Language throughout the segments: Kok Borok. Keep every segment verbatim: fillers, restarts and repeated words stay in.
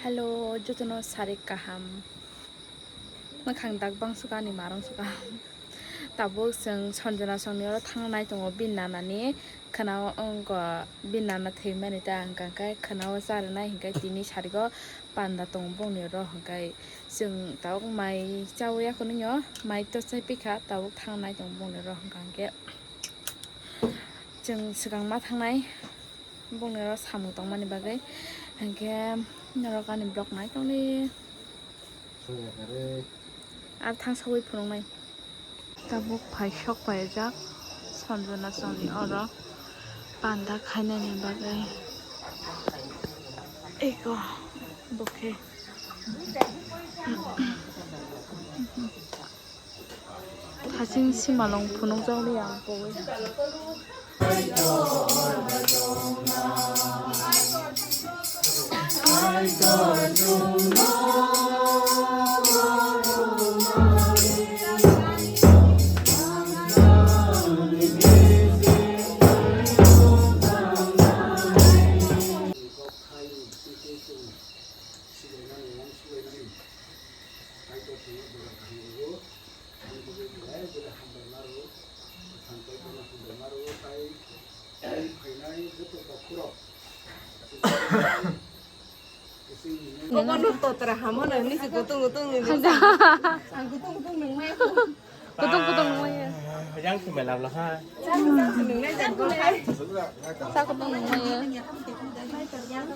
Hello, jotono sarik kaham. Mwkhang dak bang suka, ani marung suka. Tabuk chwng Sanjana songni oro thangna nai tongo bini nanani khwnao, wngkha bini nana thwimani ta, hwnkha khe khwnao charwnai, hwnkhe tini sarigo panda tongo bongni oro, hwnkhe chwng tabuk mai chaui ya khwnwi o, mai to chai pikha, tabuk thangna nai tongo bongni oro, hwnkha khe chwng swkang ma thangnai. Bongni oro samung tongmani bagwi, hwnkhe norok ani vlog nai tongdi. Ar thang sagwi phunuknai. Tabuk phai sok paijak Sanjana songni oro panda khainani bagwi. Eko bokhe. Hasing simalong phunukjak liya ang kogwi. Kokono totra hamono nisi kutung kutung nini. Ang kutung kutung nungmai. Kutung kutung nungmai. Yang si melab laha. Chang chang si nungnai jan kutung. Sa kutung nungmai.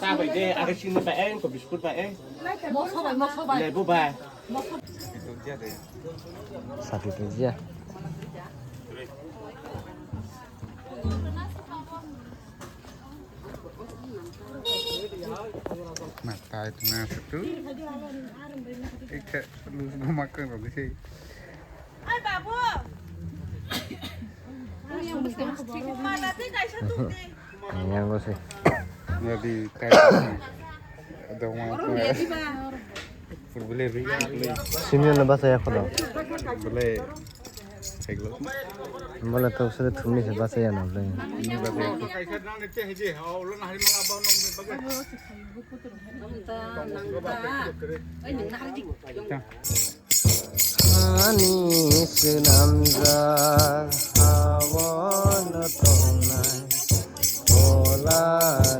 Sa bai de, ada sini bai, ko biskut bai. Moso bai, moso bai. Lebu bai. Sati tu jia. Natai tuna satu. Ikha lus goma kang rok se. Ai babu. Mana te kaisa tu te. Yang lo se. Jadi kai. Ada orang apa? Simi na basa ya khono. Boleh. Bole to sere thumni se basa ya na bole. Ani swnamjak hao no tongnai, Bola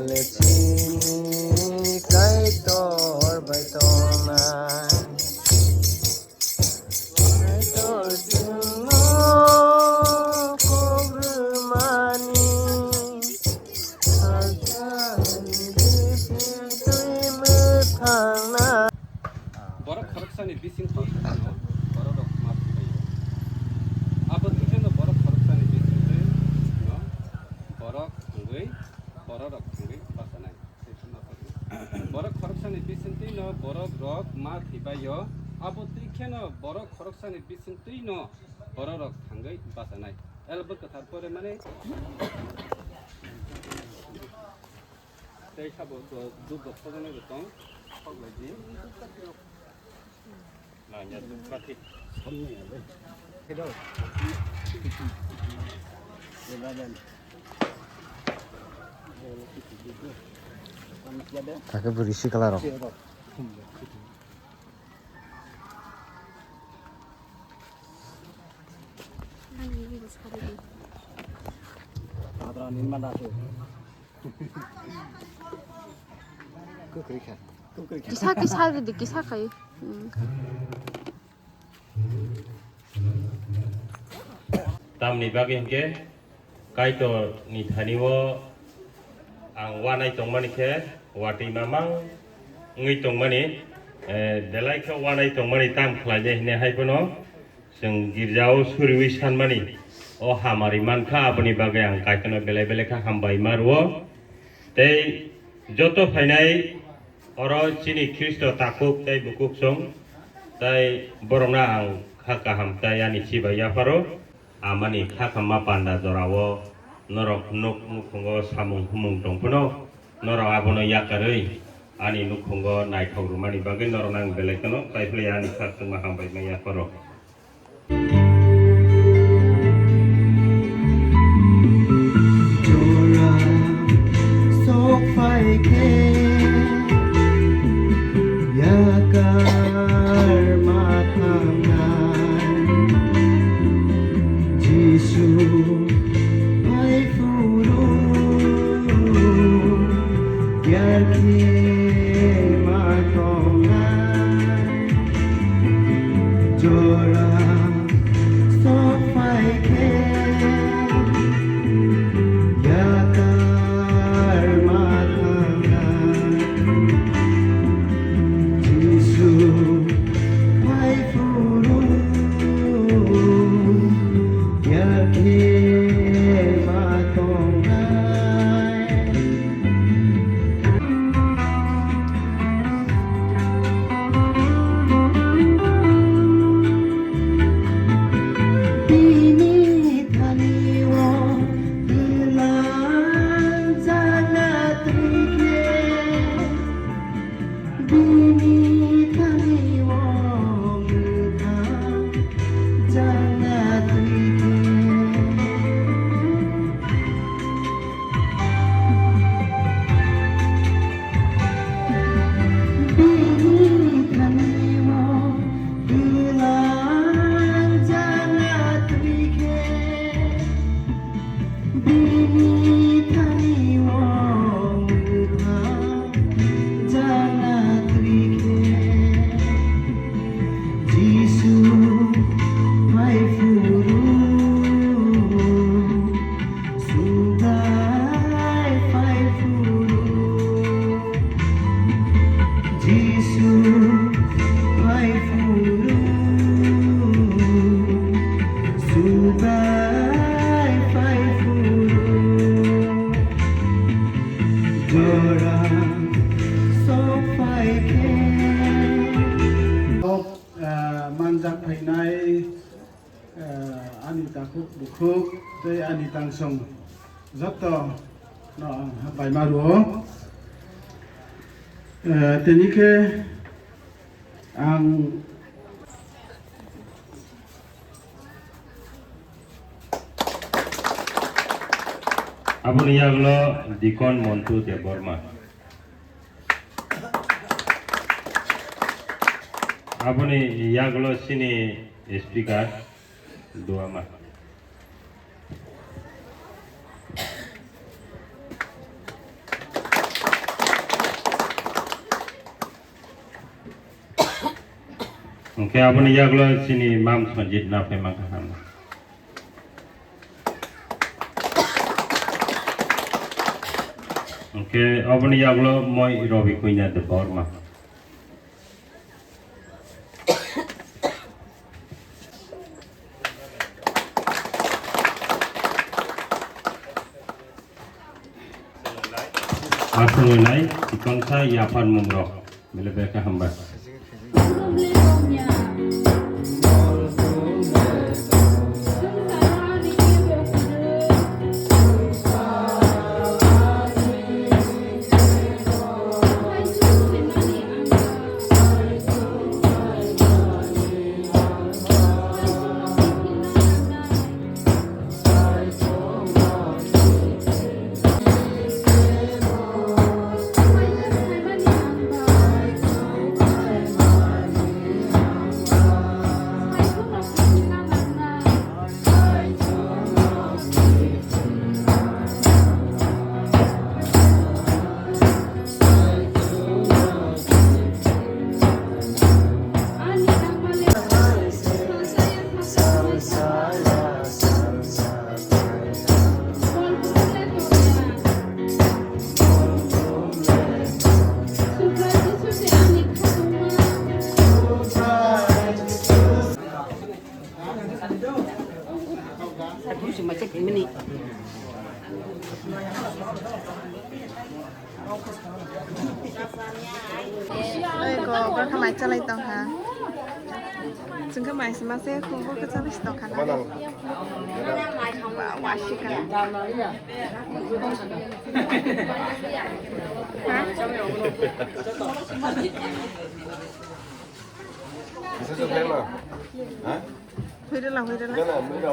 le chini Kaitor bai tongnai. Kaitor chwngno kok rwmani, salsa ni bising twi mwthangna. Borok khoroksani bising twi no bororok ma thanglaio. Abo twi kheno borok khoroksani bising twi no borok thangwi, bororok thangwi bachanai. Borok khoroksani bising twi no borok rok ma thwibaio. Abo twi kheno borok khoroksani bising twi no bororok thangwi bachanai. Elbor kwthar pore mani tei sabo do-, duk dok sojaknai bo tong, sok bai di. Nanya duk kati. Kake bwrwi sikla rok. Kwkrwi kha. Kwkrwi kha. Kisa, kisa rwdi, kisa khai. Hmm. Tamni bagwi hinkhe Kaitor ni thani o ang wanai tongmani khe watwi mamang wngwi tongmani, eh, belai khe wanai tongmani tam khlainai hinwi hai phano chwng girja o suriwi sanmani o hamari mankha, aboni bagwi ang Kaitorno belai belai khe hambai ma rwo. Tei joto phainai oro chini Khristo takhuk tei bukhuk chwng, tei borokno ang kha kaham tei ani chibai yapharo. Amani kha khamma panda jorao norok nuk nukhungo samung humung tong phano, norok abono yakarwi ani nukhungo naithok rwmani bagwi norokno ang belai kheno kaiphilwi ani khakchangma hambai ma yapharo. Jora sok phai khe Jora sok phai khe yakar ma thangna Jisu phai phuru yakhe ma tongnai. Bini thani o twlang jana twi khe, bini thani o mwthang jana twi khe. Bini thani o twlang jana twi khe, bini thani o mwthang jana twi khe, Jisu phai phuru. Subai phai phuru, Jisu phai phuru, subai phai phuru, jora sok phai khe. Manjak phainai. Eh, ani takhuk bukhuk tei ani tangsong joto no ang hambai ma rwo. Eh, tini khe ang aboni yagulo Dikon Montu Debbarma. Aboni yagulo chini speaker Duama. Hwnkhe aboni yagulo chini mam Sanjit na phai mankha ham. Hwnkhe aboni yagulo moi Robi Kunya Debbarma. Aswk wngnai, kwbangsa yapharmungrok, belai belai khe hambai. Oi, go, go, khamai chalai tong ha. Chwng khe mai se mase khubui kwchangma se tongkha na. Wa, wa, sikha. Ha? Bisa tuh, Bella. Hah? Huirela, huirela. Bella, bella.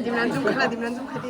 Dimna zoom khala, dimna zoom khadi.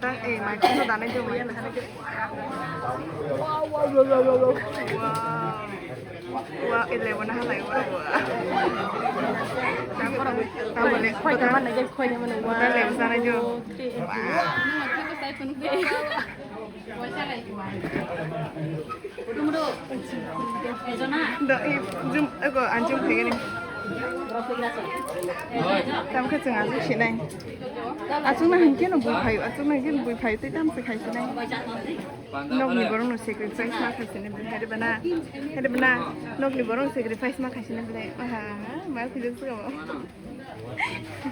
Tang, eh, mai kheno danai de, mai kheno. Wow, wow, wow, wow, wow, wow. Wow. Wow, eh, lebo na halai, wow, wow. Tang, tang, tang, le, khoi tang, mana je, khoi tang, mana, wow. Tang, lebo sana jo. Wow. Do, eh, zoom, ego, ang zoom khaigani. Tamo khe chwng achuk sinai. Achukna hinkhe no bui phaio, achukna hinkhe no bui phaio, tei tamo se khai sinai. Nokni borok no sacrifice ma khai sinai, bui hai bana, hai bana, nokni borok no sacrifice ma khai sinai, bwlai, aha, ma khujak swkamo.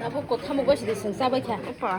Abo kothamo goi sidi sengsa bai kha. Opa.